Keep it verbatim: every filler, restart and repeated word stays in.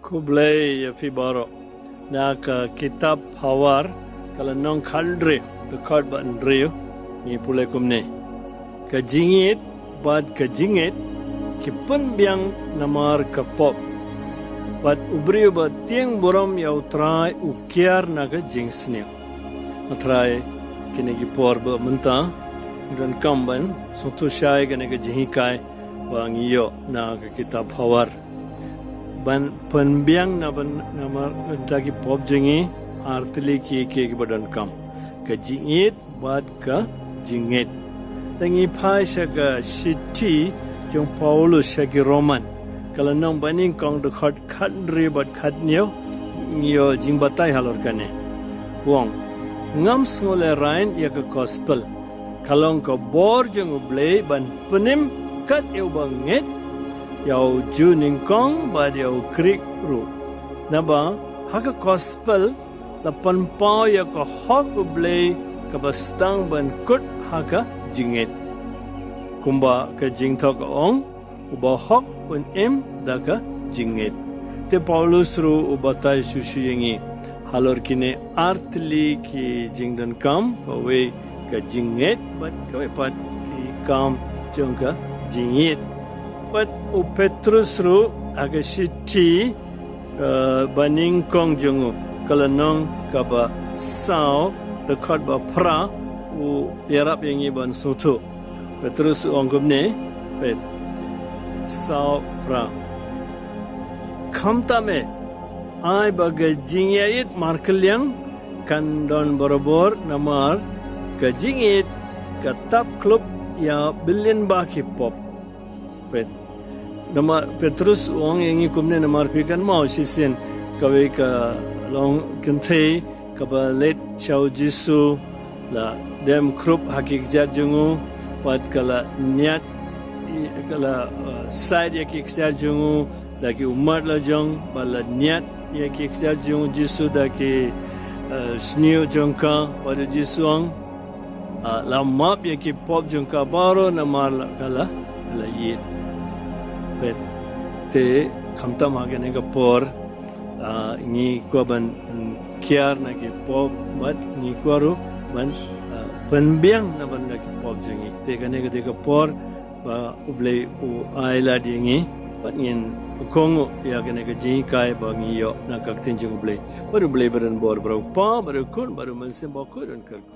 Khublei ïa phi baroh. Na ka kitab Phawar, ka lynnong khathynriew, dkhot ba hynriew, ngi pule kumne. Ka jingïeit bad ka jingngeit ki pynbiang namar ka pop. Bad u briew ba tieng burom ïa U Trai u kiar na ka jingsniew. Nga trai kine ki por ba mynta, ngi donkam ban sngewthuh shai kane ka jinghikai ba ngi ïoh na ka kitab Phawar. Ban pynbiang na ban namar na ki pop jong ngi, ar tylli ki, ki, ki ba donkam. Ka jingïeit bad ka jingngeit. Te ngi phai sha ka shithi jong Paulus sha ki Roman, ka lynnong ba nyngkong, dkhot khathynriew bad khathynñiew, ngi ïoh jingbatai halor kane. U ong, ngam sngewlehraiñ ïa ka gospel. Ka long ka bor jong U Blei ban pynim kat ïa uba ngeit, ïa u Jiw nyngkong bad ïa u Grik ruh. Naba ha ka gospel la pynpaw ïa ka hok U Blei kaba sdang ban kut ha ka jingngeit. Kumba ka jingthoh ka ong, uba hok un im da ka jingngeit. Te Paulus ruh u batai shuh shuh ïa ngi halor kine ar tylli ki jingdonkam, kawei ka jingngeit bad kawei pat ki kam jong ka jingïeit. Bad u Petrus ruh ha ka shithi, eh, ba nyngkong jong u, ka lynnong kaba saw, dkhot ba phra, u ïarap ïa ngi ban sngewthuh. Petrus u ong kumne, peit, saw phra. Khamtam eh, ai ba ka jingïaieit markylliang kan don barabor, namar ka jingïeit ka tap khlop ïa billion ba ki pop. Peit. Namar Petrus u ong ïa ngi kumne, namar phi kynmaw shisien kawei ka longkynthei kaba leit sha u Jisu, la dem khrup ha ki kjat jong u, bad ka la niat, ka la, eh, sait ïa ki kjat jong u da ki ummat la jong, bad la niat ïa ki kjat jong u Jisu da ki, eh, shñiuh jong ka, bad u Jisu u ong, ah, la map ïa ki pop jong ka baroh namar la ka la, la ïeit. Peit, te khamtam ha kane ka por, ah, ngi kwah ban, mm, kiar na ki pop, bad ngi kwah ruh ban, ah, pynbiang na bynta ki pop jong ngi. Te kane ka dei ka por ba U Blei u ai lad ïa ngi, bad ngin kohnguh ïa kane ka jinghikai ba ngi ïoh na ka ktien jong U Blei. Bad U Blei ba don bor, bad U Kpa, bad U Khun, bad U Mynsiem Bakhuid un kyrkhu.